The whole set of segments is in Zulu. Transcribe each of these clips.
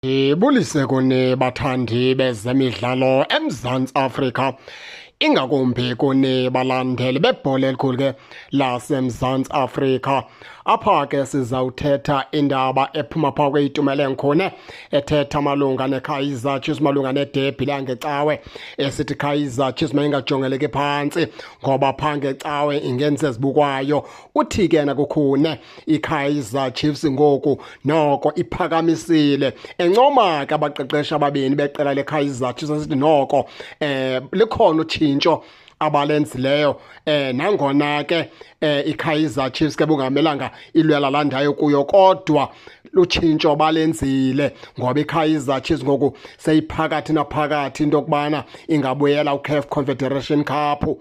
Ndibulise kuni bathandi bezemidlalo eMzantsi Afrika, ingakumbi kuni balandeli bebhola elikhulu ke laseMzantsi Afrika. Apha ke sizawuthetha indaba ephuma phaa kweyiTumele Khune, ethetha malunga neKaizer Chiefs, malunga nedebhi langecawe, esithi Kaizer Chiefs mayingajongeleki phantsi ngoba phaa ngecawe ingenza ezibukwayo. Uthi ke yena kuKhune iKaizer Chiefs ngoku noko iphakamisile, encoma ke abaqeqeshi ababini beqela leKaizer Chiefs, esithi noko likhona utshintsho abalenzileyo, nangona ke iKaizer Chiefs ke bungamelanga ilwela laa ndawo kuyo, kodwa lutshintsho balenzile ngoba iKaizer Chiefs ngoku seyiphakathi naphakathi into yokubana ingabuyela uCAF Confederation Cup.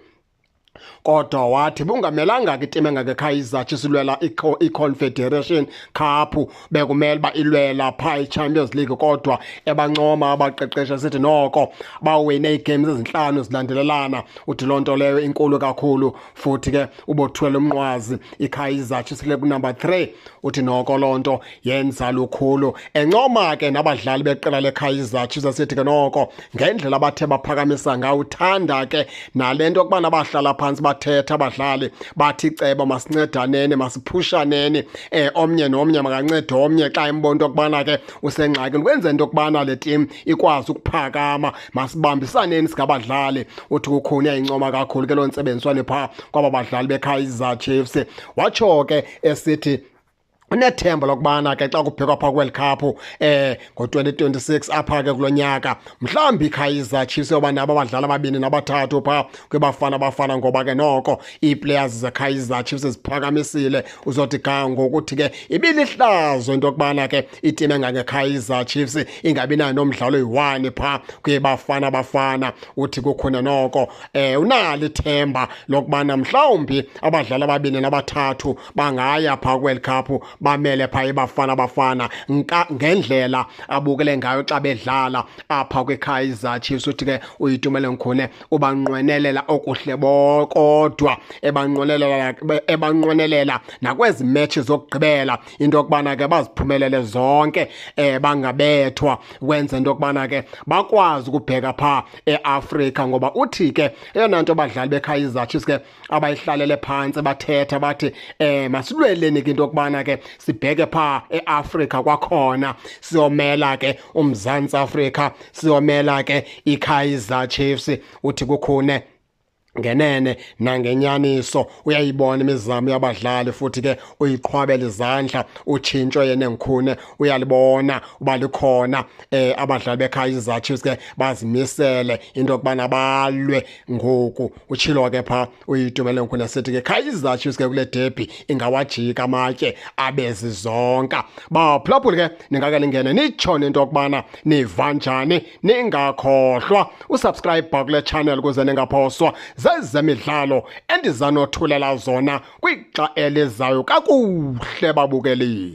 Kodwa wathi bungamelanga ke iteam engangeKaizer Chiefs ilwela i-Confederation Cup, bekumele uba ilwela phaa i-Champions League. Kodwa ebancoma abaqeqesha, sithi noko bawine ii-games ezintlanu zilandelelana. Uthi loo nto leyo inkulu kakhulu, futhi ke ubothwele umnqwazi iKaizer Chiefs le kunumber 3. Uthi noko loo nto yenza lukhulu, encoma ke nabadlali beqela leKaizer Chiefs, sithi ke noko ngendlela abathe baphakamisa ngayo. Uthanda ke nale nto yokubana bahlala phantsi, bathetha abadlali, bathi icebo masincedaneni, masiphushaneni, omnye nomnye makancede omnye xa embona into yokubana ke usengxakini, kwenze into yokubana le team ikwazi ukuphakama, masibambisaneni singabadlali. Uthi kukhona uyayincoma kakhulu ke loo ntsebenziswane phaa kwaba badlali beKaizer Chiefs. Watsho ke esithi unethemba lokubana ke xa kubhekwa phaa kwiWorld Cup ngo-2026 apha ke kulo nyaka, mhlawumbi iKaizer Chiefs yoba nabo abadlali ababini nabathathu phaa kwiBafana Bafana, ngoba ke noko ii-players zeKaizer Chiefs ziphakamisile. Uzothi ga ngokuthi ke ibilihlazo into yokubana ke iteam engangeKaizer Chiefs ingabi nayo nomdlalo oyi-1 phaa kwiBafana Bafana. Uthi kukhona noko unalo ithemba lokubana mhlawumbi abadlali ababini nabathathu bangaya phaa kwiWorld Cup, bamele phaa iBafana Bafana ngendlela abukele ngayo xa bedlala apha kwiKaizer Chiefs. Uthi ke uyitumele Nkhune ubanqwenelela okuhle kodwa ebanqwenelela nakwezi match zokugqibela into yokubana ke baziphumelele zonke, bangabethwa, kwenze into yokubana ke bakwazi ukubheka phaa eAfrika, ngoba uthi ke eyona nto abadlali beKaizer Chiefs ke abayihlalele phantsi bathetha bathi masilweleni ke into yokubana ke sibheke phaa eAfrika kwakhona, siyomela ke uMzantsi Afrika, siyomela ke iKaizer Chiefs. Uthi kukhune ngenene nangenyaniso uyayibona imizamo yabadlali, futhi ke uyiqhwabela izandla. Utshintsho yena Nkhune uyalibona uba likhona, abadlali beKaizer Chiefs ke bazimisele into yokubana balwe ngoku. Utshilo ke phaa uyitumele Nkhune, sithi ke Kaizer Chiefs ke kule derby ingawajika amatye abe zizonka. Baphulaphuli ke, ningake ningene nitshone into yokubana niva njani. Ningakhohlwa usubscribe kule channel ukuze ningaphoswa zezemidlalo endizanothulela zona kwixa elizayo. Kakuhle babukeli.